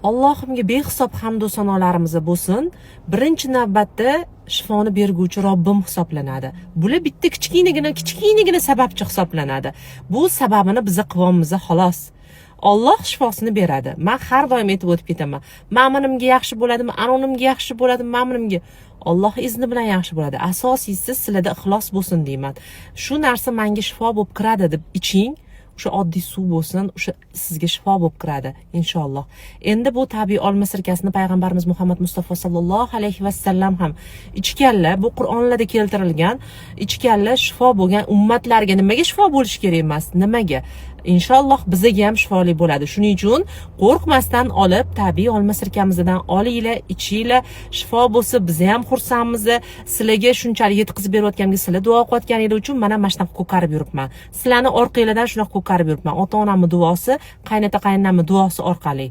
Allohimga behisob hamdu sanolarimiz bo'lsin. Birinchi navbatda shifoni berguvchi Robbim hisoblanadi. Bular bitta kichkinagina kichkinagina sababchi hisoblanadi. Bu sababini biza qilyapmiz, xolos. Alloh shifosini beradi. Man har doim aytib o'tib ketaman. Mana bunimga yaxshi bo'ladimi, ana unimga yaxshi bo'ladimi, mana bunimga Alloh izni bilan yaxshi bo'ladi. Asosiysi sizlarda ixlos bo'lsin deyman. Shu narsa menga shifo bo'lib kiradi deb iching. O'sha oddiy suv bo'lsin, o'sha sizga shifo bo'lib kiradi inshaalloh. Endi bu tabiiy olma sirkasini payg'ambarimiz Muhammad Mustafa sallallohu alayhi vasallam ham ichganlar, bu Qur'onlarda keltirilgan, ichganlar shifo bo'lgan ummatlarga nimaga shifo bo'lishi kerak emas? Nimaga? Inshaalloh bizaga ham shifoli bo'ladi. Shuning uchun qo'rqmasdan olib tabiiy olma sirkamizdan olinglar, ichinglar, shifo bo'lsa biz ham xursandmiz. Sizlarga shunchalik yetkazib berayotganimga sizlar duo qilayotganinglar uchun mana shunaqa ko'karib yuribman. Sizlarni orqanglardan shunaqa ko'karib yuribman. Ota-onamning duosi, qaynota qaynonamning duosi orqali.